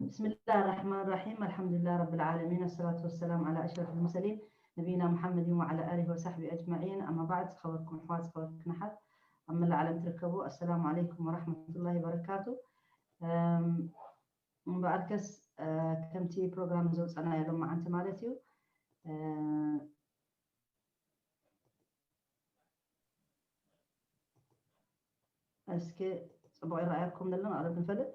بسم الله الرحمن الرحيم. الحمد لله رب العالمين. الصلاة والسلام على أشرف المرسلين نبينا محمد وعلى آله وصحبه أجمعين. أما بعد، ዝኸበርኩም ኣሕዋት፣ ዝኸበርኩም ኣሓት ኣብ መላእ ዓለም ትርከቡ፣ السلام عليكم ورحمة الله وبركاته. እም፣ እምበኣርከስ፣ እ፣ ከምቲ ፕሮግራም ዘውፀናዮ ሎማዓንቲ ማለት እዩ። እ፣ እስኪ ፅቡቕ ይረኣየኩም ዘሎ ንቐረብ ንፈልጥ።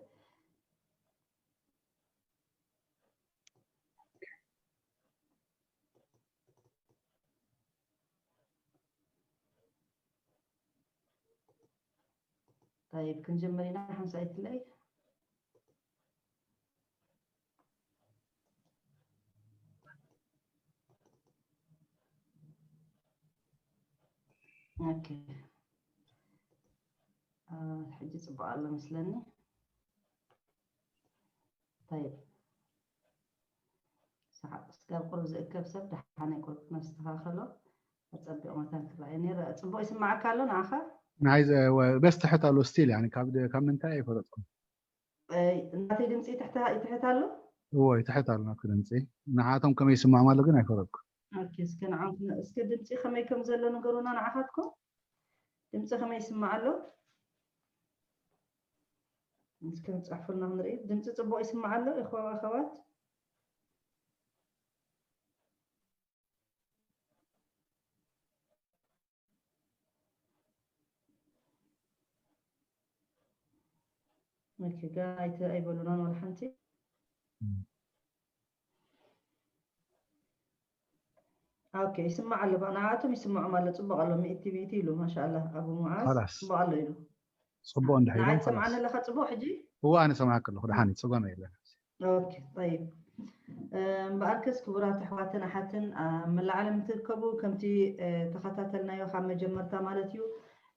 طيب، ክንጀምር ኢና ሓንሳእ ኣይትለይ። ኦኬ። አ፣ ሕጂ ጽቡቕ ኣሎ መስለኒ። طيب። ሰሓቕ ስጋብ ቁሩብ ዝእከብ ሰብ ደሓነይ ቁሩብ ክነስተኻኸሎ። ኣጸቢቑ መታን ክረኣየኒ ይረአ። ጽቡቕ ይስምዓካ ኣሎ ንዓኻ? ንዓይ ዘ-፣ ወ-፣ በስ ትሕት ኣሎ ስቲል፣ ያኒ ካብ ደ-፣ ካብ ምንታይ ኣይፈለጥኩም። እ፣ ናተይ ድምጺ ይትሕት፣ ይትሕት ኣሎ? እዎ፣ ይትሕት ኣሎ ናትኩ ድምጺ። ንዓቶም ከመይ ይስምዖም ኣሎ ግን ኣይፈለጥኩ። ኦኬ፣ እስከ ንዓም ክነ-፣ እስከ ድምጺ ከመይ ከም ዘሎ ንገሩና ንዓኻትኩም። ድምጺ ከመይ ይስማዕ ኣሎ? እስከ ንጽሕፉልና ክንርኢ። ድምጺ ጽቡቕ ይስማዕ ኣሎ? እኸ-፣ ኣኸዋት? ኦኬ፣ ጋይት ኣይበሉናን ወላ ሓንቲ። እም። ኦኬ፣ ይስማዕ ኣሎ። ባ-፣ ንዓኣቶም ይስምዖም ኣሎ። ጽቡቕ ኣሎ። ሚእቲ ሚእቲ ኢሉ። ማሻኣላ። ኣቡ ሙዓዝ ኸላስ። ጽቡቕ ኣሎ ኢሉ። ጽቡቕ እንድሕር ንዓይ ኢሎም ትሰምዓኒ ኸላስ። ኣለኻ ጽቡቕ ሕጂ? እዋ፣ ኣነ ሰማዕካ ኣለኹ። ደሓን እዩ። ጽገም የለን። ኦኬ፣ ጠይብ። እ፣ እምበኣርከስ ክቡራት ኣሕዋትን ኣሓትን፣ ኣ፣ ኣብ መላእ ዓለም እትርከቡ፣ ከምቲ፣ እ፣ ተኸታተልናዮ ካብ መጀመርታ ማለት እዩ፣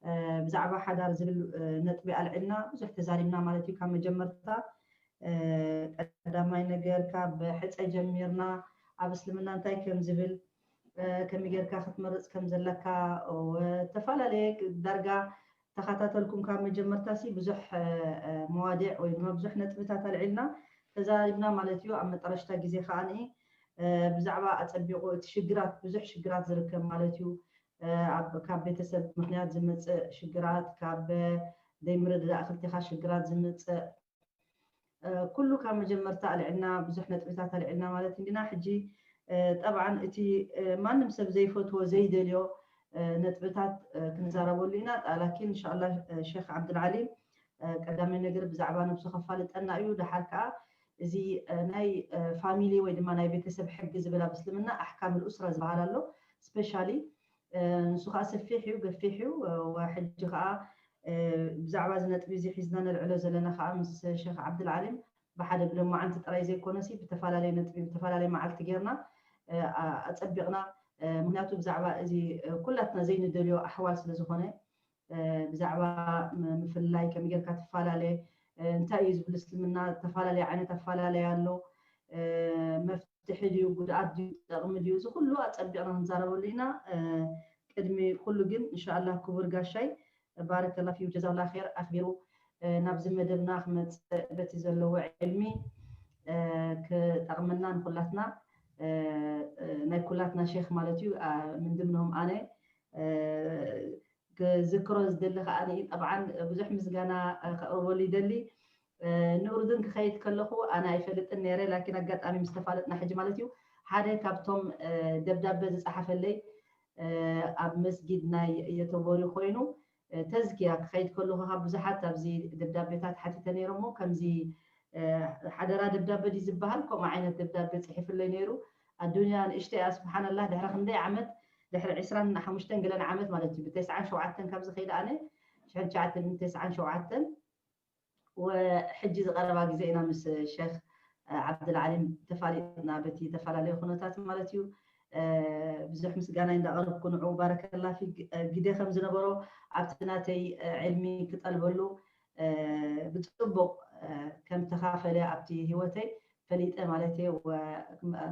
እ፣ ብዛዕባ ሓዳር ዝብል፣ እ፣ ነጥቢ ኣልዒልና ብዙሕ ተዛሪብና ማለት እዩ ካብ መጀመርታ። እ፣ ቀዳማይ ነገር ካብ ሕጸ ጀሚርና ኣብ እስልምና እንታይ ከም ዝብል፣ እ፣ ከመይ ጌርካ ክትመርጽ ከም ዘለካ፣ ኦ፣ ዝተፈላለየ ዳርጋ ተኸታተልኩም ካብ መጀመርታ ሲ ብዙሕ፣ እ፣ እ፣ መዋዲዕ ወይ ድማ ብዙሕ ነጥብታት ኣልዒልና ተዛሪብና ማለት እዩ። ኣብ መጠረሽታ ግዜ ከኣ፣ እ፣ ብዛዕባ ኣጸቢቑ እቲ ሽግራት፣ ብዙሕ ሽግራት ዝርከብ ማለት እዩ። እ፣ ኣብ፣ ካብ ቤተሰብ ምኽንያት ዝመጽእ ሽግራት፣ ካብ ዘይምርድዳእ ክልቴኻ ሽግራት ዝመጽእ፣ እ፣ ኩሉ ካብ መጀመርታ ኣልዕልና፣ ብዙሕ ነጥብታት ኣልዕልና ማለት እንዲና። ሕጂ፣ እ፣ ጠብዓን እቲ፣ እ፣ ማንም ሰብ ዘይፈትዎ፣ ዘይደልዮ፣ እ፣ ነጥብታት፣ እ፣ ክንዛረበሉ ኢና። ላኪን እንሻላ፣ እ፣ ሼክ ዓብዱልዓሊ፣ እ፣ ቀዳማይ ነገር ብዛዕባ ነብሱ ከፋልጠና እዩ። ደሓር ከኣ እዚ፣ እ፣ ናይ፣ እ፣ ፋሚሊ ወይ ድማ ናይ ቤተሰብ ሕጊ ዝብል ኣብ እስልምና ኣሕካም ልኡስራ ዝበሃል ኣሎ። ስፔሻሊ፣ እ፣ ንሱ ከኣ ሰፊሕ እዩ፣ ገፊሕ እዩ። እ፣ ወ-፣ ሕጂ ከኣ፣ እ፣ ብዛዕባ እዚ ነጥቢ እዚ ሒዝና ነልዕሎ ዘለና ከኣ ምስ ሼክ ዓብዱልዓሊም ብሓደ ብሎማዓንቲ ጥራይ ዘይኮነሲ ብተፈላለየ ነጥቢ፣ ብተፈላለየ መዓልቲ ጌርና፣ እ፣ ኣ-፣ ኣጸቢቕና፣ እ፣ ምኽንያቱ ብዛዕባ እዚ፣ እ፣ ኩላትና ዘይንደልዮ ኣሕዋል ስለ ዝኾነ፣ እ፣ ብዛዕባ ም-፣ ምፍልላይ ከመይ ጌርካ ትፈላለ፣ እ፣ እንታይ እዩ ዝብል እስልምና፣ ዝተፈላለየ ዓይነት ኣፈላለየ ኣሎ፣ እ፣ መፍትሒ ድዩ፣ ጉድኣት ድዩ፣ ጠቕሚ ድዩ፣ እዚ ኩሉ ኣጸቢቕና ክንዛረበሉ ኢና። እ፣ ቅድሚ ኩሉ ግን፣ እንሻኣላህ፣ ክቡር ጋሻይ፣ ባረከላ ፊዩ፣ ጀዛላ ኸይር፣ ኣኽቢሩ፣ እ፣ ናብዚ መደብና ክመጽእ፣ በቲ ዘለዎ ዕልሚ፣ እ፣ ክጠቕመና ንኹላትና፣ እ፣ እ፣ ናይ ኩላትና ሼኽ ማለት እዩ። ኣ፣ ምን ድምኖም ኣነ፣ እ፣ ክዝክሮ ዝደሊ ከኣ፣ ጠብዓን ብዙሕ ምስጋና፣ እ፣ ከቕርበሉ ይደሊ። እ፣ ንኡርድን ክኸይድ ከለኹ ኣነ ኣይፈልጥን ነይረ፣ ላኪን ኣጋጣሚ ምስ ተፋለጥና ሕጂ ማለት እዩ፣ ሓደ ካብቶም፣ እ፣ ደብዳበ ዝጸሓፈለይ፣ እ፣ ኣብ መስጊድ ናይ የተቦሪ ኮይኑ፣ እ፣ ተዝኪያ ክኸይድ ከለኹ ካብ ብዙሓት ኣብዚ ደብዳቤታት ሓቲተ ነይረ እሞ፣ ከምዚ፣ እ፣ ሓደራ ደብዳበ ድዩ ዝበሃል፣ ከምኡ ዓይነት ደብዳበ ጽሒፍለይ ነይሩ። ኣዱንያ ንእሽተይ እያ፣ ስብሓንላህ፣ ድሕሪ ክንደይ ዓመት፣ ድሕሪ ዕስራን ሓሙሽተን ገለን ዓመት ማለት እዩ፣ ብተስዓን ሸውዓተን ካብ ዝኸይድ ኣነ፣ ሽሕን ትሽዓተን ተስዓን ሸውዓተን፣ ወ-፣ ሕጂ ዝቐረባ ግዜ ኢና ምስ ሸኽ፣ እ፣ ዓብድልዓሊም ተፋሊጥና፣ በቲ ተፈላለየ ኩነታት ማለት እዩ። እ፣ ብዙሕ ምስጋናይ እንዳቐረብኩ ንዑ ባረከላ ፊክ፣ እ፣ ግደ ከም ዝነበሮ ኣብቲ ናተይ፣ እ፣ ዕልሚ ክጠልበሉ፣ እ፣ ብጽቡቕ፣ እ፣ ከም ተኻፈለ ኣብቲ ህይወተይ ፈሊጠ ማለት እየ። ወ-፣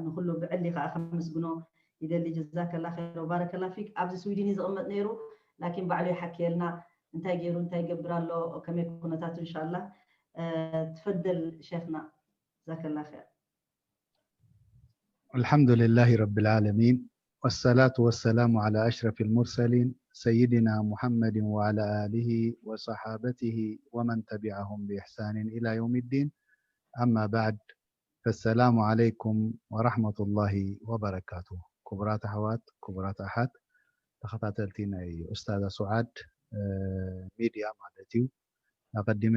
ንኹሉ ብዕሊ ከኣ ከመስግኖ ይደሊ። ጀዛከላ ኸይር ወባረከላ ፊክ። ኣብዚ ስዊድን እዩ ዝቕመጥ ነይሩ፣ ላኪን ባዕሉ ይሓክየልና እንታይ ገይሩ፣ እንታይ ይገብር ኣሎ፣ ከመይ ኩነታቱ፣ እንሻላ። እ፣ ትፈደል ሸኽና። جزاك الله خير. الحمد لله رب العالمين، والصلاة والسلام على أشرف المرسلين سيدنا محمد وعلى آله وصحابته ومن تبعهم بإحسان إلى يوم الدين. أما بعد، فالسلام عليكم ورحمة الله وبركاته. ክቡራት ኣሕዋት፣ ክቡራት ኣሓት፣ ተኸታተልቲ ናይ ኡስታዛ ሱዓድ ሚድያ ማለት እዩ። ኣቐዲመ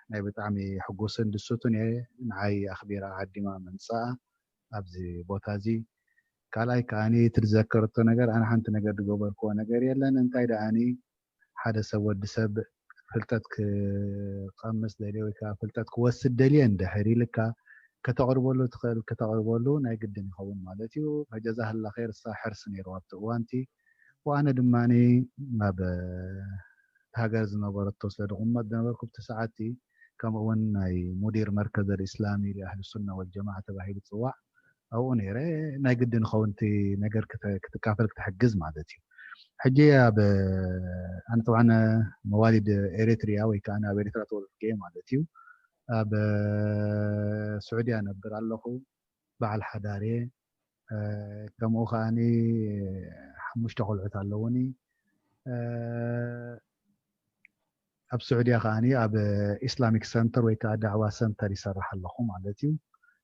ናይ ብጣዕሚ ሕጉስን ድሱትን እየ፣ ንዓይ ኣኽቢራ ዓዲማ ምምፃኣ ኣብዚ ቦታ እዚ። ካልኣይ ከዓኒ እቲ ዝዘከረቶ ነገር፣ ኣነ ሓንቲ ነገር ዝገበርክዎ ነገር የለን። እንታይ ደኣኒ፣ ሓደ ሰብ፣ ወዲ ሰብ ፍልጠት ክቐምስ ደልየ ወይ ከዓ ፍልጠት ክወስድ ደልየ እንድሕር ኢልካ ከተቕርበሉ ትኽእል፣ ከተቕርበሉ ናይ ግድን ይኸውን ማለት እዩ። ፈጀዛህላ ኸይር፣ እሳ ሕርሲ ነይርዋ ኣብቲ እዋንቲ። ወኣነ ድማ ኣብ ሃገር ዝነበረቶ ስለ ዝቕመጥ ዝነበርኩ፣ ብቲ ሰዓቲ ከምኡ እውን ናይ ሙዲር መርከዝ ኣልእስላሚ ሊኣህል ሱና ወልጀማዓ ተባሂሉ ዝፅዋዕ ኣብኡ ነይረ። ናይ ግድን ይኸውን እቲ ነገር ክተ- ክትካፈል ክትሕግዝ ማለት እዩ። ሕጂ ኣብ ኣነ ጠብዓን መዋሊድ ኤሪትሪያ ወይ ከዓ ኣብ ኤሪትራ ተወልድኩ እየ ማለት እዩ። ኣብ ስዑድያ ነብር ኣለኹ። በዓል ሓዳር እየ። ከምኡ ከዓኒ ሓሙሽተ ቆልዑት ኣለውኒ። ኣብ ስዑድያ ከዓኒ ኣብ ኢስላሚክ ሰንተር ወይ ከዓ ዳዕዋ ሰንተር ይሰርሕ ኣለኹ ማለት እዩ።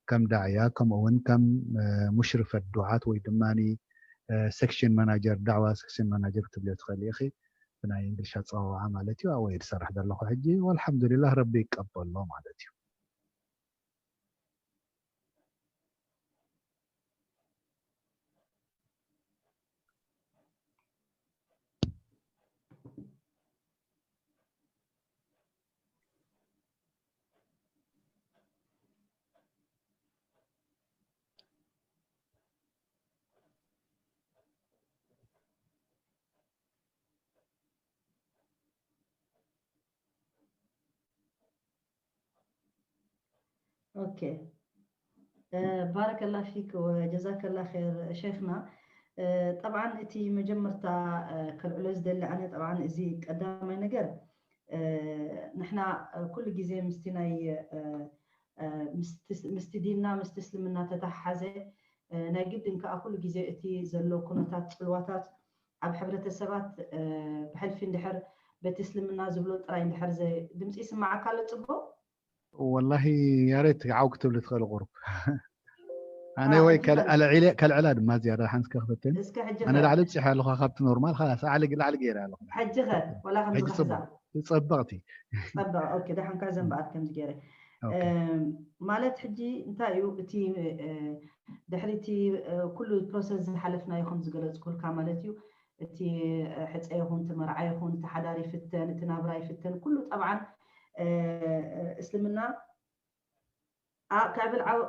ከም ዳዕያ፣ ከምኡ እውን ከም ሙሽርፈት ዱዓት ወይ ድማ ሴክሽን ማናጀር፣ ዳዕዋ ሴክሽን ማናጀር ክትብልዮ ትኽእል ኢኺ። ብናይ እንግሊሽ ኣፀዋውዓ ማለት እዩ። ኣብኡ እየ ዝሰርሕ ዘለኹ ሕጂ። ወልሓምዱሊላህ፣ ረቢ ይቀበሎ ማለት እዩ። ኦኬ። ባረከላ ፊክ ወጀዛከላ ኸይር ሸይኽና። ጠብዓን እቲ መጀመርታ ከልዕሎ ዝደሊ ኣነ፣ ጠብዓን እዚ ቀዳማይ ነገር፣ ንሕና ኩሉ ግዜ ምስቲ ናይ ምስቲ ዲንና ምስቲ እስልምና ተተሓሓዘ፣ ናይ ግድን ከዓ ኩሉ ግዜ እቲ ዘሎ ኩነታት፣ ፅልዋታት ኣብ ሕብረተሰባት ብሕልፊ እንድሕር በቲ እስልምና ዝብሎ ጥራይ እንድሕር ዘ- ድምፂ ይስማዓካ ኣሎ ፅቡቅ? ወላሂ ያሬት ዓው ክትብሊ ትኽእል ቁሩብ። ኣነ ወይ ከልዕላ ድማ ዝያዳ ሓንስ ከክፍትን። እስከ ሕጂ ኣነ ላዕሊ ብፂሐ ኣለኹ ካብቲ ኖርማል፣ ላዕሊ ገይረ ኣለኹ። ሕጂ ኸ ወላ ከምዚ ሕጂ ፅቡቅ። ፀበቕቲ። ፀበቕ። ኦኬ፣ ደሓን ከ ዘንበኣት ከምዚ ገይረ። ማለት ሕጂ እንታይ እዩ እቲ ድሕሪ እቲ ኩሉ ፕሮሰስ ዝሓለፍናዮ ከም ዝገለፅኩልካ ማለት እዩ። እቲ ሕፀ ይኹን፣ እቲ መርዓ ይኹን፣ እቲ ሓዳር ይፍተን፣ እቲ ናብራ ይፍተን፣ ኩሉ ጠብዓን እስልምና ክዕብል ዓው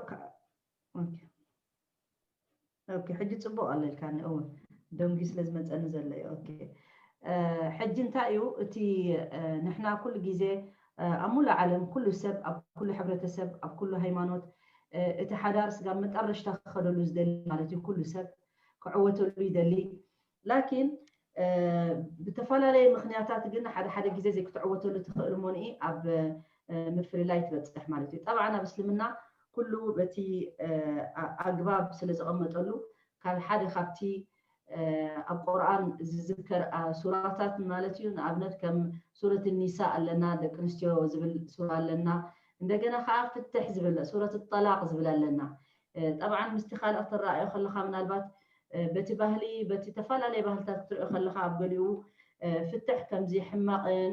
ሕጂ ፅቡቅ ኣለልካኒ እውን ደንጊ ስለ ዝመፀኒ ዘሎ እዩ። ኦኬ፣ ሕጂ እንታይ እዩ እቲ ንሕና ኩሉ ግዜ ኣብ ሙሉእ ዓለም ኩሉ ሰብ፣ ኣብ ኩሉ ሕብረተሰብ፣ ኣብ ኩሉ ሃይማኖት እቲ ሓዳር ስጋብ መጠረሽታ ክኸደሉ ዝደሊ ማለት እዩ። ኩሉ ሰብ ክዕወተሉ ይደሊ። ላኪን ብተፈላለየ ምክንያታት ግን ሓደ ሓደ ግዜ ዘይክትዕወተሉ ትኽእል እሞ ንኢ ኣብ ምፍልላይ ትበፅሕ ማለት እዩ። ጠብዓን ኣብ እስልምና ኩሉ በቲ ኣግባብ ስለ ዘቐመጠሉ ካብ ሓደ ካብቲ ኣብ ቁርኣን ዝዝከር ሱራታት ማለት እዩ። ንኣብነት ከም ሱረት ኒሳ ኣለና፣ ደቂ ኣንስትዮ ዝብል ሱራ ኣለና። እንደገና ከዓ ፍትሕ ዝብል ሱረት ጠላቅ ዝብል ኣለና። ጠብዓን ምስቲ ካልእ ክትረኣዮ ከለካ ምናልባት በቲ ባህሊ በቲ ተፈላለየ ባህልታት ክትሪኦ ከለካ ኣብ ገሊኡ ፍትሕ ከምዚ ሕማቕን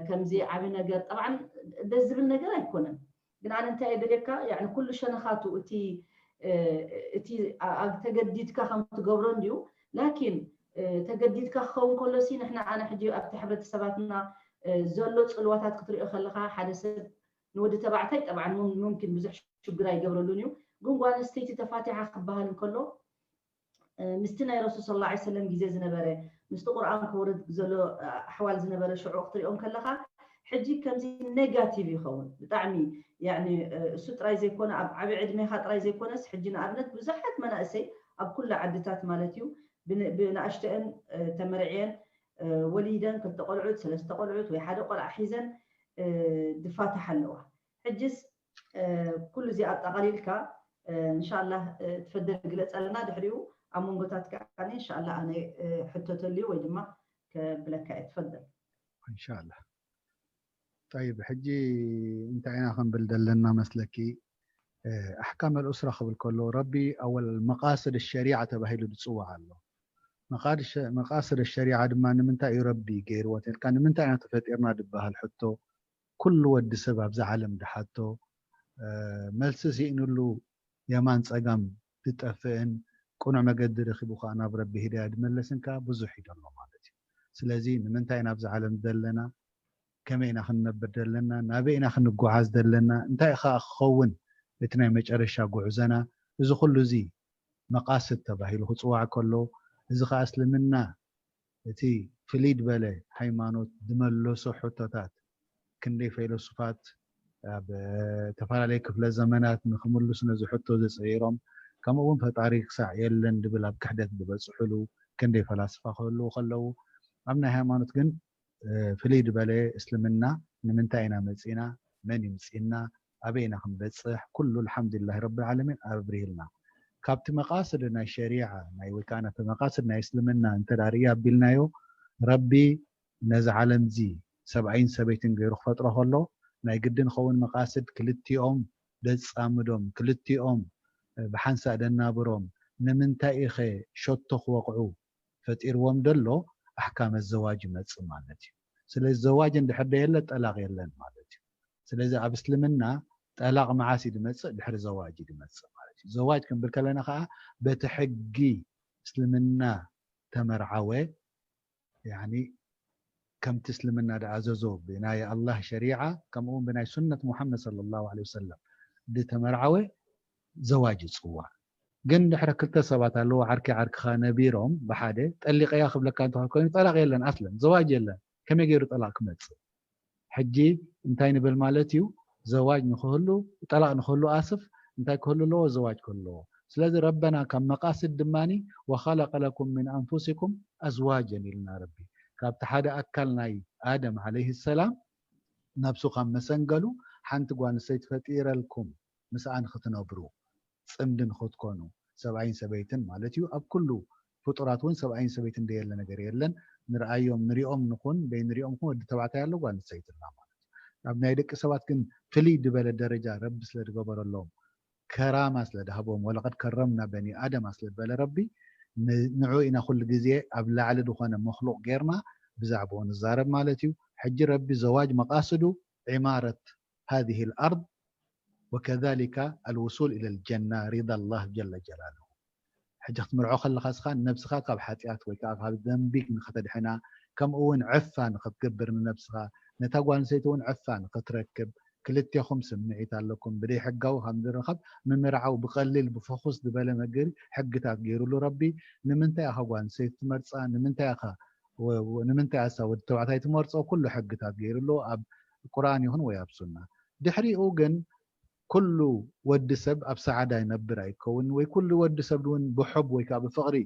ከምዚ ዓቢ ነገር ጠብዓን ደስ ዝብል ነገር ኣይኮነን። ግን ኣነ እንታይ እየ ደልየካ ያኒ ኩሉ ሸነኻቱ እቲ እቲ ተገዲድካ ከም ትገብሮ እንድዩ። ላኪን ተገዲድካ ክኸውን ከሎ ሲ ንሕና ኣነ ሕጂ ኣብቲ ሕብረተሰባትና ዘሎ ፅልዋታት ክትሪኦ ከለካ ሓደ ሰብ ንወዲ ተባዕታይ ጠብዓን ሙምኪን ብዙሕ ሽግር ኣይገብረሉን እዩ። ግን ጓል ኣንስተይቲ ተፋቲሓ ክበሃል እንከሎ ምስቲ ናይ ረሱል ስለ ላ ሰለም ግዜ ዝነበረ ምስቲ ቁርኣን ክወርድ ዘሎ ኣሕዋል ዝነበረ ሽዑ ክትሪኦም ከለካ ሕጂ ከምዚ ኔጋቲቭ ይኸውን ብጣዕሚ ያኒ እሱ ጥራይ ዘይኮነ ኣብ ዓቢ ዕድሜኻ ጥራይ ዘይኮነስ ሕጂ ንኣብነት ብዙሓት መናእሰይ ኣብ ኩሉ ዓድታት ማለት እዩ ብንኣሽተአን ተመርዕየን ወሊደን ክልተ ቆልዑት ሰለስተ ቆልዑት ወይ ሓደ ቆልዓ ሒዘን ዝፋታሓ ኣለዋ። ሕጅስ ኩሉ እዚ ኣጠቓሊልካ እንሻላ ትፈደል ግለፀልና። ድሕሪኡ ኣብ መንጎታት ከዓ እንሻላ ኣነ ሕቶ ተልዩ ወይ ድማ ከብለካ እየ። ትፈደል። እንሻላ። ጠይብ፣ ሕጂ እንታይ ኢና ክንብል ዘለና መስለኪ? ኣሕካም ኣልኡስራ ክብል ከሎ ረቢ ኣወል መቃስድ ሸሪዓ ተባሂሉ ዝፅዋዕ ኣሎ። መቃስድ ሸሪዓ ድማ ንምንታይ እዩ ረቢ ገይርዎ ተልካ? ንምንታይ ኢና ተፈጢርና ዝበሃል ሕቶ ኩሉ ወዲ ሰብ ኣብዛ ዓለም ድሓቶ መልሲ ስኢንሉ የማን ፀጋም ዝጠፍእን ቅኑዕ መገዲ ረኪቡ ከዓ ናብ ረቢ ሂዳያ ድመለስን ከዓ ብዙሕ እዩ ዘሎ ማለት እዩ። ስለዚ ንምንታይ ኢና ኣብዛ ዓለም ዘለና? ከመይ ኢና ክንነብር ዘለና? ናበይ ኢና ክንጓዓዝ ዘለና? እንታይ ከዓ ክኸውን እቲ ናይ መጨረሻ ጉዕዘና? እዚ ኩሉ እዚ መቃስድ ተባሂሉ ክፅዋዕ ከሎ፣ እዚ ከዓ እስልምና እቲ ፍልይ ዝበለ ሃይማኖት ዝመለሶ ሕቶታት ክንደይ ፈይለሱፋት ኣብ ዝተፈላለዩ ክፍለ ዘመናት ንክምልሱ ነዚ ሕቶ ዘፅዒሮም፣ ከምኡ እውን ፈጣሪ ክሳዕ የለን ድብል ኣብ ክሕደት ዝበፅሕሉ ክንደይ ፈላስፋ ክህልዉ ከለዉ፣ ኣብ ናይ ሃይማኖት ግን ፍልይ ዝበለ እስልምና ንምንታይ ኢና መፂና፣ መን ይምፅና፣ ኣበይ ኢና ክንበፅሕ፣ ኩሉ ኣልሓምዱሊላህ ረብል ዓለሚን ኣብሪህልና። ካብቲ መቃስድ ናይ ሸሪዓ ናይ ወይ ከዓ ናቲ መቃስድ ናይ እስልምና እንተ ርእያ ኣቢልናዮ፣ ረቢ ነዚ ዓለም እዚ ሰብኣይን ሰበይትን ገይሩ ክፈጥሮ ከሎ ናይ ግድን ኸውን መቃስድ ክልቲኦም ደፃምዶም፣ ክልቲኦም ብሓንሳእ ደናብሮም፣ ንምንታይ ኢኸ ሸቶ ክወቕዑ ፈጢርዎም ደሎ ኣሕካመ ዘዋጅ ይመጽእ ማለት እዩ። ስለዚ ዘዋጅ እንድሕር ደየለ ጠላቕ የለን ማለት እዩ። ስለዚ ኣብ እስልምና ጠላቕ መዓስ እዩ ድመጽእ? ድሕሪ ዘዋጅ እዩ ድመጽእ ማለት እዩ። ዘዋጅ ክንብል ከለና ከዓ በቲ ሕጊ እስልምና ተመርዓወ፣ ያኒ ከምቲ እስልምና ድኣዘዞ ብናይ ኣላህ ሸሪዓ ከምኡ እውን ብናይ ሱነት ሙሓመድ ሰለላሁ ዐለይሂ ወሰለም ድተመርዓወ ዘዋጅ ይፅዋዕ። ግን ድሕሪ ክልተ ሰባት ኣለዉ ዓርኪ ዓርክኻ ነቢሮም ብሓደ ጠሊቀያ ክብለካ እንተኾን ኮይኑ ጠላቕ የለን፣ ኣስለን ዘዋጅ የለን። ከመይ ገይሩ ጠላቕ ክመፅእ? ሕጂ እንታይ ንብል ማለት እዩ? ዘዋጅ ንክህሉ፣ ጠላቕ ንክህሉ ኣስፍ እንታይ ክህሉ ኣለዎ? ዘዋጅ ክህሉ ኣለዎ። ስለዚ ረበና ካብ መቃስድ ድማኒ ወኸለቀ ለኩም ምን ኣንፉሲኩም ኣዝዋጀን ኢልና ረቢ። ካብቲ ሓደ ኣካል ናይ ኣደም ዓለይሂ ሰላም ነብሱ ካብ መሰንገሉ ሓንቲ ጓል ኣንስተይቲ ፈጢረልኩም ምስኣ ንክትነብሩ ፅምዲ ንክትኮኑ ሰብኣይን ሰበይትን ማለት እዩ። ኣብ ኩሉ ፍጡራት እውን ሰብኣይን ሰበይትን ደየለ ነገር የለን። ንርኣዮም ንሪኦም ንኹን ደይንሪኦም ኩን ወዲ ተባዕታይ ኣሎ ጓል ኣንስተይቲ ኣላ ማለት እዩ። ኣብ ናይ ደቂ ሰባት ግን ፍልይ ዝበለ ደረጃ ረቢ ስለ ዝገበረሎም ከራማ ስለ ዝሃቦም ወለቀድ ከረምና በኒ ኣደም ስለ ዝበለ ረቢ ንዑ ኢና ኩሉ ግዜ ኣብ ላዕሊ ዝኾነ መክሉቅ ጌርና ብዛዕባኡ ንዛረብ ማለት እዩ። ሕጂ ረቢ ዘዋጅ መቃስዱ ዒማረት ሃዚህ ልኣርድ ወከዛሊካ ኣልውሱል ኢለ ልጀና ሪዳ ላህ ጀለ ጀላሉ። ሕጂ ክትምርዖ ከለኻ ስኻ ነብስኻ ካብ ሓጢኣት ወይ ከዓ ካብ ዘንቢ ንክተድሕና ከምኡ እውን ዕፋ ንክትገብር ንነብስኻ ነታ ጓል ኣንስተይቲ እውን ዕፋ ንክትረክብ ክልቴኹም ስምዒት ኣለኩም ብደይ ሕጋዊ ከም ዝረኸብ ምምርዓው ብቀሊል ብፈኹስ ዝበለ መገዲ ሕግታት ገይሩሉ ረቢ። ንምንታይ ኢኻ ጓል ኣንስተይቲ ትመርፃ? ንምንታይ ኢኻ ንምንታይ ኣሳ ወዲ ተባዕታይ ትመርፆ? ኩሉ ሕግታት ገይሩሉ ኣብ ቁርኣን ይኹን ወይ ኣብ ሱና። ድሕሪኡ ግን ኩሉ ወዲ ሰብ ኣብ ሰዓዳ ይነብር ኣይከውንን ወይ ኩሉ ወዲ ሰብ እውን ብሑብ ወይ ከዓ ብፍቕሪ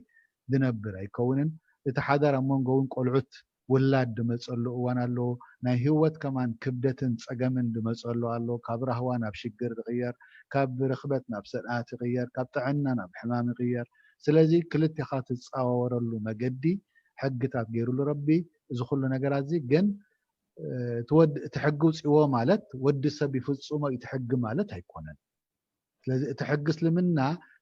ዝነብር ኣይከውንን። እቲ ሓዳር ኣብ መንጎ እውን ቆልዑት ውላድ ድመፀሉ እዋን ኣለዎ። ናይ ህይወት ከማን ክብደትን ፀገምን ድመፀሉ ኣሎ። ካብ ራህዋ ናብ ሽግር ይቕየር፣ ካብ ርኽበት ናብ ሰንኣት ይቕየር፣ ካብ ጥዕና ናብ ሕማም ይቕየር። ስለዚ ክልቴኻ ትፃዋወረሉ መገዲ ሕግታት ገይሩሉ ረቢ። እዚ ኩሉ ነገራት እዚ ግን እቲ ሕጊ ውፅዎ ማለት ወዲ ሰብ ይፍፅሞ እቲ ሕጊ ማለት ኣይኮነን። ስለዚ እቲ ሕጊ እስልምና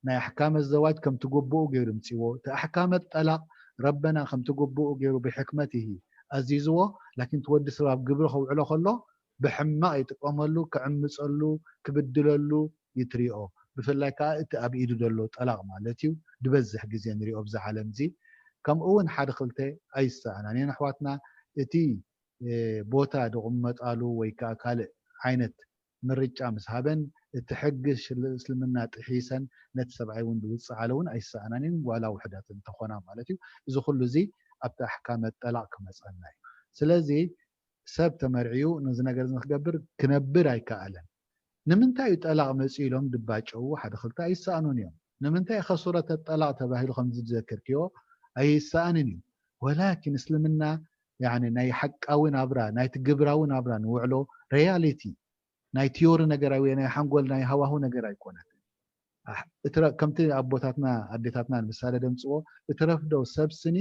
ናይ ኣሕካመ ዘዋጅ ከምቲ ግቡኡ ገይሩ ምፅዎ፣ እቲ ኣሕካመ ጠላቕ ረበና ከምቲ ግቡኡ ገይሩ ብሕክመት ይሂ ኣዚዝዎ። ላኪን እቲ ወዲ ሰብ ኣብ ግብሪ ከውዕሎ ከሎ ብሕማቕ ይጥቀመሉ፣ ክዕምፀሉ፣ ክብድለሉ ይትሪኦ። ብፍላይ ከዓ እቲ ኣብ ኢዱ ዘሎ ጠላቕ ማለት እዩ ድበዝሕ ግዜ ንሪኦ ብዛ ዓለም እዚ። ከምኡ እውን ሓደ ክልተ ኣይሰኣናን እየን ኣሕዋትና እቲ ቦታ ድቕመጣሉ ወይ ከዓ ካልእ ዓይነት ምርጫ ምስ ሃበን እቲ ሕጊ እስልምና ጥሒሰን ነቲ ሰብኣይ እውን ዝውፅዓለ እውን ኣይሰኣናን እየን ዋላ ውሕዳት እንተኾና ማለት እዩ። እዚ ኩሉ እዚ ኣብቲ ኣሕካመ ጠላቕ ክመፀና እዩ። ስለዚ ሰብ ተመርዕዩ ነዚ ነገር እዚ ንክገብር ክነብር ኣይከኣለን። ንምንታይ እዩ ጠላቕ መፅኡ ኢሎም ድባጨዉ ሓደ ክልተ ኣይሰኣኑን እዮም። ንምንታይ ኢኸ ሱረት ጠላቕ ተባሂሉ ከምዚ ዝዘከርክዮ ኣይሰኣንን እዩ። ወላኪን እስልምና ያኒ ናይ ሓቃዊ ናብራ ናይቲ ግብራዊ ናብራ ንውዕሎ ሪያሊቲ ናይ ቲዮሪ ነገር ኣይ ወይ ናይ ሓንጎል ናይ ሃዋሁ ነገር ኣይኮነትን። ኣሕ- እትረ- ከምቲ ኣቦታትና ኣዴታትና ምሳሌ ደምፅዎ እትረፍዶ ሰብ ስኒ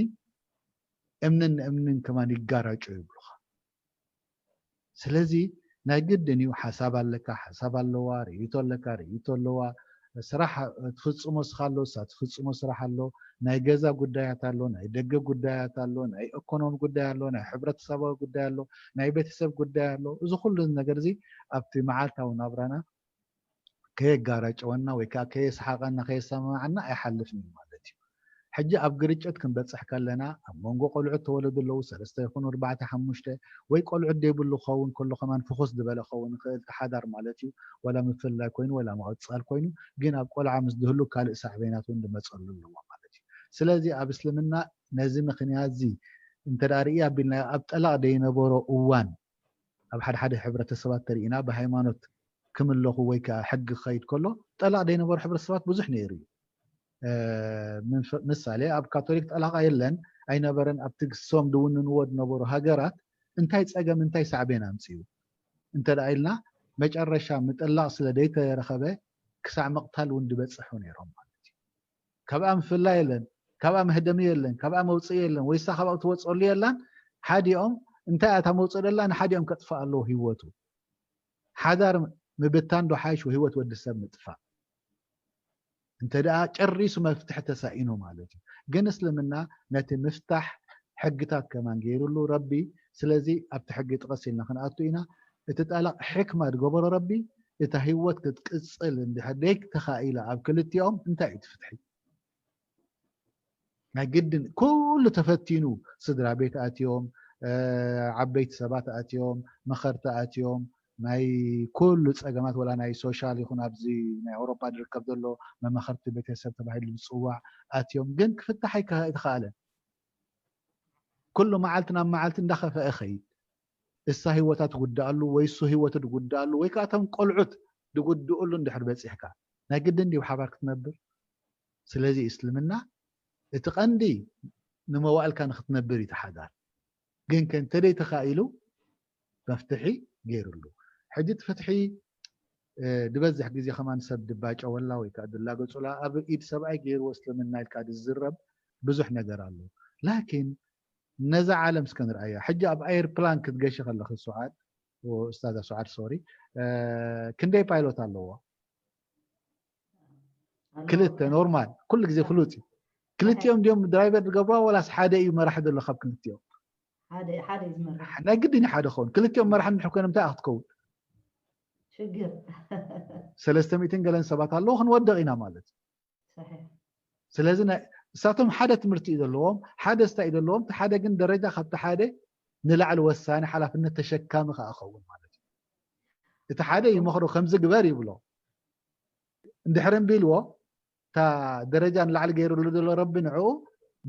እምንን እምንን ከማን ይጋራጮ ይብሉኻ። ስለዚ ናይ ግድን እዩ ሓሳብ ኣለካ ሓሳብ ኣለዋ ርእይቶ ኣለካ ርእይቶ ኣለዋ። ስራሕ ትፍፅሞ ስኻ ኣሎ እሳ ትፍፅሞ ስራሕ ኣሎ። ናይ ገዛ ጉዳያት ኣሎ ናይ ደገ ጉዳያት ኣሎ ናይ ኢኮኖሚ ጉዳይ ኣሎ ናይ ሕብረተሰባዊ ጉዳይ ኣሎ ናይ ቤተሰብ ጉዳይ ኣሎ። እዚ ኩሉ ነገር እዚ ኣብቲ መዓልታዊ ናብራና ከየጋራጨወና ወይ ከዓ ከየስሓቐና ከየሰማማዓና ኣይሓልፍን እዩ ማለት እዩ። ሕጂ ኣብ ግርጭት ክንበፅሕ ከለና ኣብ መንጎ ቆልዑት ተወለዱ ኣለዉ ሰለስተ ይኹኑ ኣርባዕተ ሓሙሽተ ወይ ቆልዑት ደይብሉ ክኸውን ከሎ ከማን ፍኹስ ዝበለ ክኸውን ይኽእል እቲ ሓዳር ማለት እዩ። ወላ ምፍልላይ ኮይኑ ወላ ምቕፃል ኮይኑ ግን ኣብ ቆልዓ ምስ ዝህሉ ካልእ ሳዕቤናት እውን ዝመፀሉ ኣለዎ ማለት እዩ። ስለዚ ኣብ እስልምና ነዚ ምኽንያት እዚ እንተ ደኣ ርኢ ኣቢልና ኣብ ጠላቕ ደይነበሮ እዋን ኣብ ሓደ ሓደ ሕብረተሰባት ተሪኢና ብሃይማኖት ክምለኹ ወይ ከዓ ሕጊ ክኸይድ ከሎ ጠላቕ ደይነበሩ ሕብረተሰባት ብዙሕ ነይሩ እዩ። ምሳሌ ኣብ ካቶሊክ ጠላቓ የለን ኣይነበረን ኣብቲ ግሶም ድውንንዎ ዝነበሩ ሃገራት እንታይ ፀገም እንታይ ሳዕቤን ኣምፅኡ እንተ ኢልና መጨረሻ ምጥላቕ ስለ ደይተረኸበ ክሳዕ ምቕታል እውን ዝበፅሑ ነይሮም ማለት እዩ። ካብኣ ምፍላይ የለን ካብኣ መህደሚ የለን ካብኣ መውፅኢ የለን ወይሳ ካብኣ ትወፀሉ የላን። ሓዲኦም እንታይ ኣታ መውፅእ ደላ ንሓዲኦም ከጥፋእ ኣለዎ ህይወቱ። ሓዳር ምብታን ዶ ሓይሽ ህይወት ወዲ ሰብ ምጥፋእ? እንተ ደኣ ጨሪሱ መፍትሒ ተሳኢኑ ማለት እዩ። ግን እስልምና ነቲ ምፍታሕ ሕግታት ከማን ገይሩሉ ረቢ። ስለዚ ኣብቲ ሕጊ ጥቐስ ኢልና ክንኣቱ ኢና። እቲ ጠላቕ ሕክማ ዝገበሮ ረቢ እታ ህይወት ክትቅፅል እንድሕር ደይ ተኻኢላ ኣብ ክልቲኦም እንታይ እዩ እቲ ፍትሒ? ናይ ግድን ኩሉ ተፈቲኑ ስድራ ቤት ኣትዮም ዓበይቲ ሰባት ኣትዮም መኸርቲ ኣትዮም ናይ ኩሉ ፀገማት ወላ ናይ ሶሻል ይኹን ኣብዚ ናይ ኣውሮፓ ዝርከብ ዘሎ መመኸርቲ ቤተሰብ ተባሂሉ ዝፅዋዕ ኣትዮም ግን ክፍታሕ ኣይተኻእለን። ኩሉ መዓልቲ ናብ መዓልቲ እንዳኸፈአ ኸይድ እሳ ህይወታ ትጉድኣሉ ወይ እሱ ህይወቱ ዝጉድኣሉ ወይ ከዓ እቶም ቆልዑት ዝጉድእሉ እንድሕር በፂሕካ ናይ ግድን ድዩ ሓባር ክትነብር? ስለዚ እስልምና እቲ ቀንዲ ንመዋእልካ ንክትነብር እዩ ተሓዳር። ግን ከ እንተደይ ተኻኢሉ መፍትሒ ገይሩሉ። ሕጂ እቲ ፍትሒ ዝበዝሕ ግዜ ከማን ሰብ ድባጨወላ ወይ ከዓ ድላገጹላ ኣብ ኢድ ሰብኣይ ገይርዎ እስልምና ኢልካ ዝዝረብ ብዙሕ ነገር ኣሎ። ላኪን ነዛ ዓለም እስከ ንርኣያ። ሕጂ ኣብ ኣይርፕላን ክትገሺ ከለኺ ሱዓድ፣ ኡስታዛ ሱዓድ ሶሪ፣ ክንደይ ፓይሎት ኣለዎ? ክልተ ኖርማል ኩሉ ግዜ ፍሉጥ እዩ። ክልቲኦም ድዮም ድራይቨር ዝገብርዋ ወላስ ሓደ እዩ መራሒ ዘሎ ካብ ክልቲኦም? ናይ ግድን ሓደ ክኸውን ክልቲኦም መራሒ እንድሕር ኮይኖም እንታይ ክትከውን? ሽግር ሰለስተ ሚእትን ገለን ሰባት ኣለዉ ክንወድቕ ኢና ማለት እዩ። ስለዚ እሳቶም ሓደ ትምህርቲ እዩ ዘለዎም ሓደ ስታ እዩ ዘለዎም እቲ ሓደ ግን ደረጃ ካብቲ ሓደ ንላዕሊ ወሳኒ ሓላፍነት ተሸካሚ ከዓ ኸውን ማለት እዩ። እቲ ሓደ ይመኽሮ ከምዚ ግበር ይብሎ እንድሕር እምቢ ኢልዎ እታ ደረጃ ንላዕሊ ገይሩሉ ዘሎ ረቢ ንዕኡ